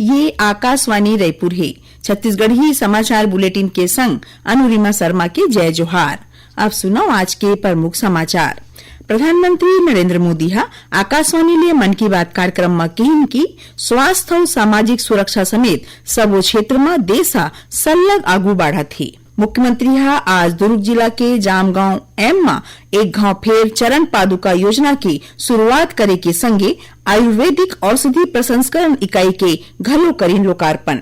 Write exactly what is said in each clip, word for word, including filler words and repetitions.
ये आकाशवाणी रायपुर हे। छत्तीसगढ़ी समाचार बुलेटिन के संग अनुरिमा शर्मा के जय जोहार। अब सुनव आज के प्रमुख समाचार। प्रधानमंत्री नरेंद्र मोदी ह आकाशवाणी ले मन की बात कार्यक्रम म किहिन कि स्वास्थ्य अउ सामाजिक सुरक्षा समेत सबो क्षेत्र म देश ह सल्लग आगू बाढ़त हे। मुख्यमंत्री ह आज दुर्ग जिला के जामगांव एम म एक घांव फेर चरण पादुका योजना के शुरुआत करे के संगे आयुर्वेदिक औषधि प्रसंस्करण इकाई के घलो करिन लोकार्पण।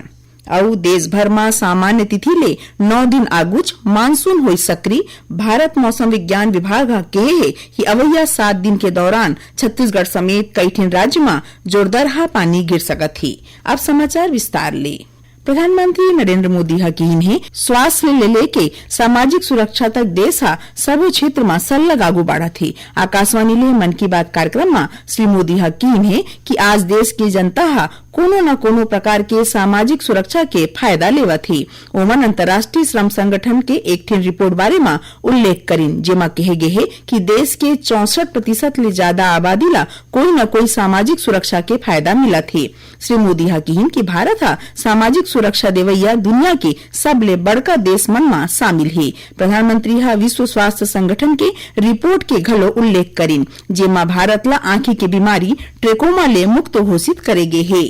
अउ देश भर म सामान्य तिथि ले नौ दिन आगुच मानसून होई सक्रिय। भारत मौसम विज्ञान विभाग ह केहे हे कि अवइया सात दिन के दौरान छत्तीसगढ़ समेत कई ठिन राज्य म जोरदरहा पानी गिर सकत हे। अब समाचार विस्तार ले। प्रधानमंत्री नरेंद्र मोदी ह किहिन हे, स्वास्थ्य ले लेके सामाजिक सुरक्षा तक देश ह सबो क्षेत्र म सल्लग आगू बाढ़त हे। आकाशवाणी ले मन की बात कार्यक्रम म श्री मोदी ह किहिन हे कि आज देश के जनता ह कोनो न कोनो प्रकार के सामाजिक सुरक्षा के फायदा लेवत हे। ओमन अंतर्राष्ट्रीय श्रम संगठन के एक ठिन रिपोर्ट बारे म उल्लेख करिन, जेमा कहे गे हे कि देश के चौसठ प्रतिशत ले ज्यादा आबादी ला कोई न कोई सामाजिक सुरक्षा के फायदा मिलत हे। श्री मोदी ह किहिन कि भारत ह सामाजिक सुरक्षा देवइया दुनिया के सबले बड़का देश मन म शामिल हे। प्रधानमंत्री ह विश्व स्वास्थ्य संगठन के रिपोर्ट के घलो उल्लेख करिन, जेमा भारत ला आंखी के बीमारी ट्रेकोमा ले मुक्त घोषित करे गे हे।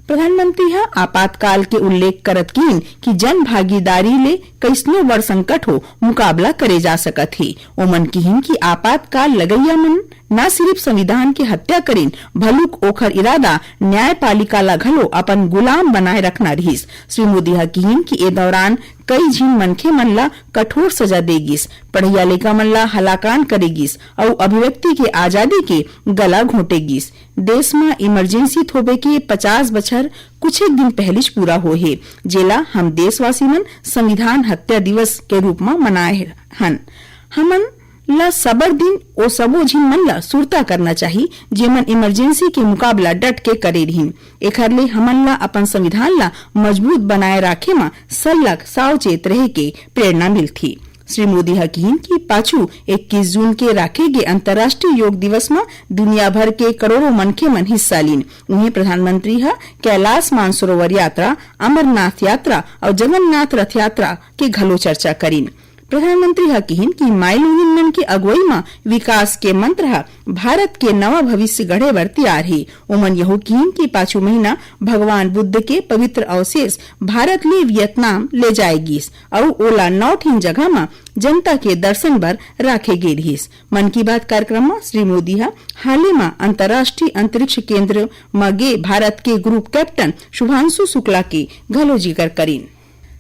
प्रधानमंत्री ह आपातकाल के उल्लेख करत किहिन कि जन भागीदारी ले कइसनो बड़ संकट हो मुकाबला करे जा सकत हे। ओमन किहिन कि आपातकाल लगइया मन न सिरिफ संविधान के हत्या करिन, भलुक ओखर इरादा न्यायपालिका ला घलो अपन गुलाम बनाए रखना रिहिस। श्री मोदी ह किहिन कि ए दौरान कई झिन मनखे मन ला कठोर सजा दे गिस, पढ़इया लइका मन ला हलाकान करे गिस अउ अभिव्यक्ति के आजादी के गला घोंटे गिस। देश म इमरजेंसी थोपे के पचास बछर कुछेक दिन पहिलीच पूरा होए हे, जेला हम देशवासी मन संविधान हत्या दिवस के रूप म मनाए हन। हमन ल सबर दिन ओ सबो झिन मन ल सुरता करना चाही, जेमन इमरजेंसी के मुकाबला डट के करे रिहिन। एखर ले हमन ल अपन संविधान ल मजबूत बनाए राखे म सल्लग सावचेत रहे के प्रेरणा मिलथे। श्री मोदी ह किहिन कि पाछू इक्कीस जून के राखे गे अंतर्राष्ट्रीय योग दिवस म दुनिया भर के करोड़ों मनखे मन हिस्सा लीन। उहें, प्रधानमंत्री ह कैलाश मानसरोवर यात्रा, अमरनाथ यात्रा अउ जगन्नाथ रथ यात्रा के घलो चर्चा करिन। प्रधानमंत्री ह किहिन कि माईलोगिन मन के अगुवई म विकास के मंत्र ह भारत के नवा भविष्य गढ़े बर तियार हे। ओमन यहू किहिन कि पाछू महीना भगवान बुद्ध के पवित्र अवशेष भारत ले वियतनाम ले जाए गिस अउ ओला नौ ठिन जगह म जनता के दर्शन बर राखे गे रिहिस। मन की बात कार्यक्रम म श्री मोदी ह हाले म अंतर्राष्ट्रीय अंतरिक्ष केंद्र म गे भारत के ग्रुप कैप्टन शुभांशु शुक्ला के घलो जिकर करिन।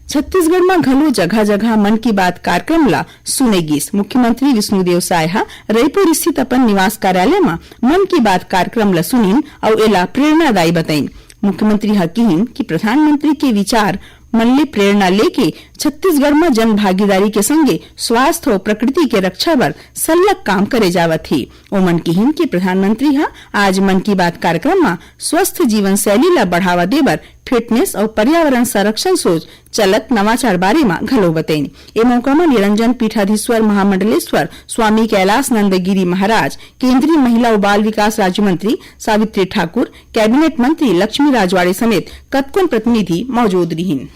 छत्तीसगढ़ म घलो जगह-जगह मन की बात कार्यक्रम ला सुने गिस। मुख्यमंत्री विष्णुदेव साय ह रईपुर स्थित अपन निवास कार्यालय म मन की बात कार्यक्रम ला सुनिन अउ एला प्रेरणादायी बतइन। मुख्यमंत्री ह किहिन कि प्रधानमंत्री के विचार मन ले प्रेरणा लेके छत्तीसगढ़ म जन भागीदारी के संगे स्वास्थ्य अउ प्रकृति के रक्षा बर सल्लग काम करे जावत हे। ओमन किहिन कि प्रधानमंत्री ह आज मन की बात कार्यक्रम म स्वस्थ जीवन शैली ला बढ़ावा देबर फिटनेस अउ पर्यावरण संरक्षण सोच चलत नवाचार बारे म घलो बतइन। ए मौका म निरंजन पीठाधीश्वर महामंडलेश्वर स्वामी कैलाश नंद गिरी महाराज, केंद्रीय महिला अउ बाल विकास राज्य मंत्री सावित्री ठाकुर, कैबिनेट मंत्री लक्ष्मी राजवाड़े समेत कतकोन प्रतिनिधि मौजूद रिहिन।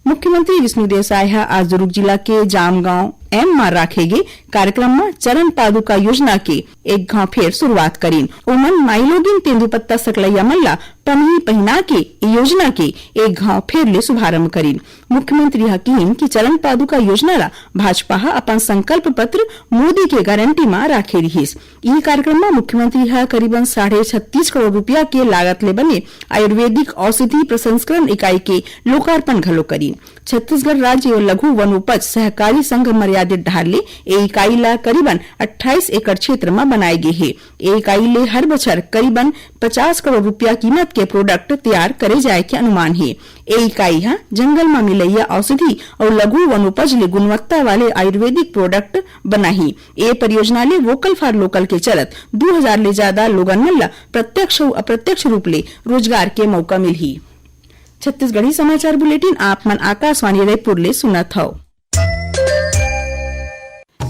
मुख्यमंत्री विष्णुदेव साय ह आज दुर्ग जिला के जामगांव एम म राखे गे कार्यक्रम म चरण पादुका योजना के एक घांव फेर शुरुआत करिन। ओमन माईलोगिन तेंदूपत्ता सकलैया मन ला पनही पहिना के ए योजना के एक घांव फेर ले शुभारंभ करिन। मुख्यमंत्री ह किहिन कि चरण पादुका योजना ला भाजपा ह अपन संकल्प पत्र मोदी के गारंटी म राखे रिहिस। इही कार्यक्रम म मुख्यमंत्री ह करीबन साढ़े छत्तीस करोड़ रुपया के लागत ले बने आयुर्वेदिक औषधि प्रसंस्करण इकाई के लोकार्पण घलो करिन। छत्तीसगढ़ राज्य लघु वनोपज सहकारी संघ मर्यादित डहार ले ए इकाई ला करीबन अट्ठाईस एकड़ क्षेत्र म बनाए गे हे। ए इकाई ले हर बछर करीबन पचास करोड़ रुपया कीमत के प्रोडक्ट तैयार करे जाए के अनुमान हे। ए इकाई ह जंगल म मिलइया औषधि अउ लघु वनोपज ले गुणवत्ता वाले आयुर्वेदिक प्रोडक्ट बनाही। ए परियोजना ले वोकल फॉर लोकल के चलत दू हजार ले ज्यादा लोगन मन ल प्रत्यक्ष अउ अप्रत्यक्ष रूप ले रोजगार के मौका मिलही। छत्तीसगढ़ी समाचार बुलेटिन आप मन आकाशवाणी रायपुर ले सुनत हव।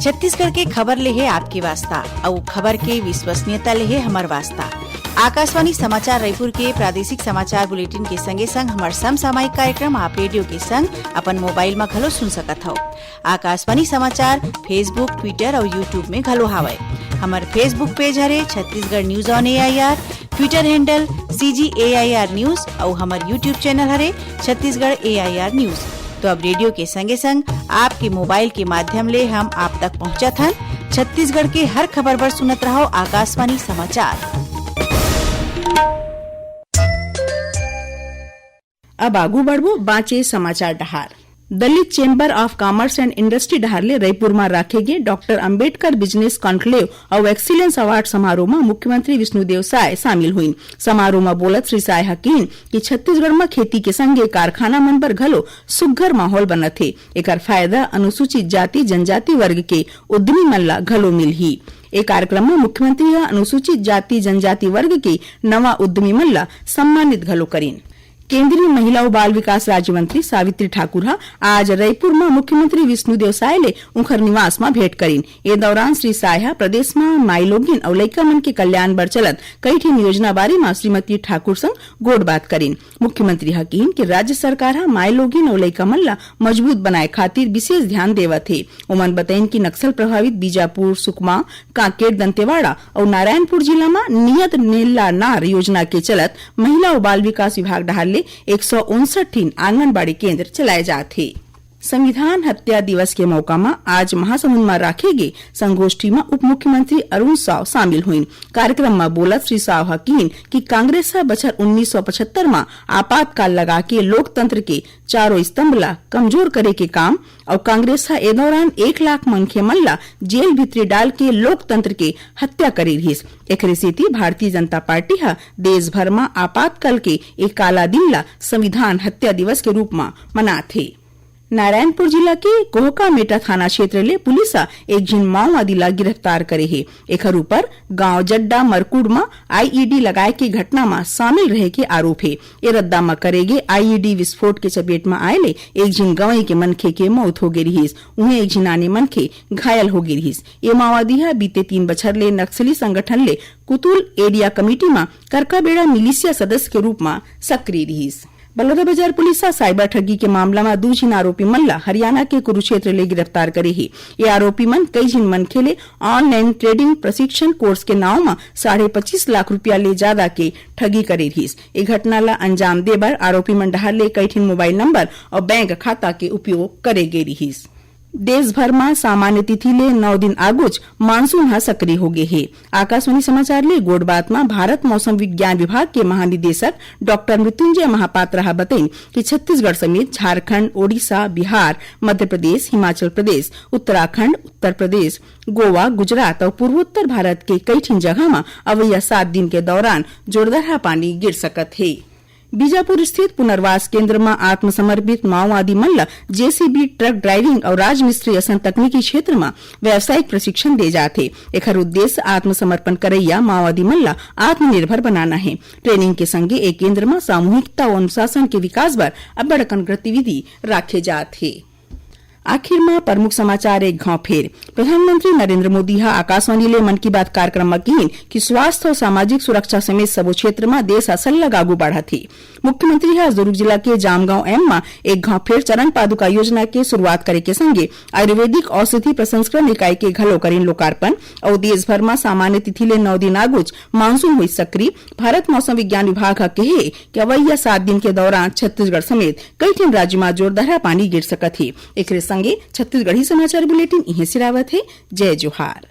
छत्तीसगढ़ के खबर ले हे आपके वास्ता, अउ खबर के विश्वसनीयता ले हे हमर वास्ता। आकाशवाणी समाचार रायपुर के प्रादेशिक समाचार बुलेटिन के संगे संग हमर समसामयिक कार्यक्रम आप रेडियो के संग अपन मोबाइल म घलो सुन सकत हव। आकाशवाणी समाचार Facebook, Twitter अउ YouTube में घलो हावय। हमर Facebook पेज हरे Chhattisgarh news on AIR, Twitter handle CG AIR news अउ हमर YouTube चैनल हरे छत्तीसगढ़ एआईआर न्यूज। तो अब रेडियो के संगे संग आपके मोबाइल के माध्यम ले हम आप तक पहुंचत हन। छत्तीसगढ़ के हर खबर बर सुनत रहव आकाशवाणी समाचार। अब आगू बढ़बो बांचे समाचार डहार। Dalit chamber of commerce and industry डहार ले रईपुर म राखे गे डॉक्टर अंबेडकर बिजनेस कॉन्क्लेव अउ एक्सीलेंस अवार्ड समारोह म मुख्यमंत्री विष्णुदेव साय शामिल होइन। समारोह म बोलत श्री साय ह किहिन कि छत्तीसगढ़ म खेती के संगे कारखाना मन बर घलो सुघ्घर माहौल बनत हे। एकर फायदा अनुसूचित जाति जनजाति वर्ग के उद्यमी मन ला घलो मिलही। ए कार्यक्रम म मुख्यमंत्री ह अनुसूचित जाति जनजाति वर्ग के नवा उद्यमी मन ला सम्मानित घलो करिन। केंद्रीय महिला अउ बाल विकास राज्य मंत्री सावित्री ठाकुर ह आज रईपुर म मुख्यमंत्री विष्णुदेव साय ले उंखर निवास म भेंट करिन। ए दौरान श्री साय ह प्रदेश म माईलोगिन अउ लइका मन के कल्याण बर चलत कई ठिन योजना बारे म श्रीमती ठाकुर संग गोठबात करिन। मुख्यमंत्री ह किहिन कि राज्य सरकार ह माईलोगिन अउ लइका मन ला मजबूत बनाए खातिर विशेष ध्यान देवत हे। ओमन बतइन कि नक्सल प्रभावित बीजापुर, सुकमा, कांकेर, दंतेवाड़ा अउ नारायणपुर जिला म नियत नेल्ला नार योजना के चलत महिला अउ बाल विकास विभाग डहार ले एक सौ उनसठ ठिन आंगनबाड़ी केंद्र चलाए जात हे। संविधान हत्या दिवस के मौका म आज महासमुंद म राखे गे संगोष्ठी म उप मुख्यमंत्री अरुण साव शामिल होइन। कार्यक्रम म बोलत श्री साव ह किहिन कि कांग्रेस ह बछर उन्नीस सौ पचहत्तर म आपातकाल लगा के लोकतंत्र के चारों स्तंभ ला कमजोर करे के काम अउ कांग्रेस ह ए दौरान एक लाख मनखे मन ला जेल भीतरी डाल के लोकतंत्र के हत्या करे रिहिस। एकरे सेती भारतीय जनता पार्टी ह देश भर म आपातकाल के ए काला दिन ला संविधान हत्या दिवस के रूप म मनाथे। नारायणपुर जिला के कोहकामेटा थाना क्षेत्र ले पुलिस ह एक झिन माओवादी ला गिरफ्तार करे हे। एखर ऊपर गांव जड्डा मरकुड़ म आईईडी लगाए के घटना म शामिल रहे के आरोप हे। ए रद्दा म करे गे आईईडी विस्फोट के चपेट म आए ले एक झिन गंवई के मनखे के मौत हो गे रिहिस। उहें एक झिन आने मनखे घायल हो गे रिहिस। ए माओवादी ह बीते तीन बछर ले नक्सली संगठन ले कुतुल एरिया कमेटी म करकाबेड़ा मिलिशिया सदस्य के रूप म सक्रिय रिहिस। बलौदाबाजार पुलिस ह साइबर ठगी के मामला म दू झिन आरोपी मन ला हरियाणा के कुरुक्षेत्र ले गिरफ्तार करे हे। ये आरोपी मन कई झिन मनखे ले ऑनलाइन ट्रेडिंग प्रशिक्षण कोर्स के नाव म साढ़े पच्चीस लाख रुपया ले ज्यादा के ठगी करे रिहिस। ए घटना ला अंजाम दे बर आरोपी मन डहार ले कई ठिन मोबाइल नंबर अउ बैंक खाता के उपयोग करे गे रिहिस। देश भर म सामान्य तिथि ले नौ दिन आगुच मानसून ह सक्रिय हो गे हे। आकाशवाणी समाचार ले गोठबात म भारत मौसम विज्ञान विभाग के महानिदेशक डॉक्टर मृत्युंजय महापात्रा ह बतइन कि छत्तीसगढ़ समेत झारखंड, ओडिशा, बिहार, मध्य प्रदेश, हिमाचल प्रदेश, उत्तराखंड, उत्तर प्रदेश, गोवा, गुजरात अउ पूर्वोत्तर भारत के कई ठिन जगह म अवइया सात दिन के दौरान जोरदार पानी गिर सकत हे। बीजापुर स्थित पुनर्वास केंद्र म आत्मसमर्पित माओवादी मन ल जेसीबी, ट्रक ड्राइविंग अउ राजमिस्त्री असन तकनीकी क्षेत्र म व्यावसायिक प्रशिक्षण दे जात हे। एखर उद्देश्य आत्मसमर्पण करइया माओवादी मन ल आत्मनिर्भर बनाना हे। ट्रेनिंग के संगे ए केंद्र म सामूहिकता अउ अनुशासन के विकास बर अब्बड़ अकन गतिविधि राखे जात हे। आखिर म प्रमुख समाचार एक घांव फेर। प्रधानमंत्री नरेंद्र मोदी ह आकाशवाणी ले मन की बात कार्यक्रम म किहिन कि स्वास्थ्य अउ सामाजिक सुरक्षा समेत सबो क्षेत्र म देश ह सल्लग आगू बढ़त हे। मुख्यमंत्री ह आज दुर्ग जिला के जामगांव एम म एक घांव फेर चरण पादुका योजना के शुरुआत करे के संगे आयुर्वेदिक औषधि प्रसंस्करण इकाई के घलो करिन लोकार्पण अउ देश भर म सामान्य तिथि ले नौ दिन आगुच मानसून होइस सक्रिय। भारत मौसम विज्ञान विभाग ह केहे हे कि अवइया सात दिन के दौरान छत्तीसगढ़ समेत कई ठिन राज्य म जोरदार पानी गिर सकत हे। एकरे संगे छत्तीसगढ़ी समाचार बुलेटिन इहें सिरावत हे। जय जोहार।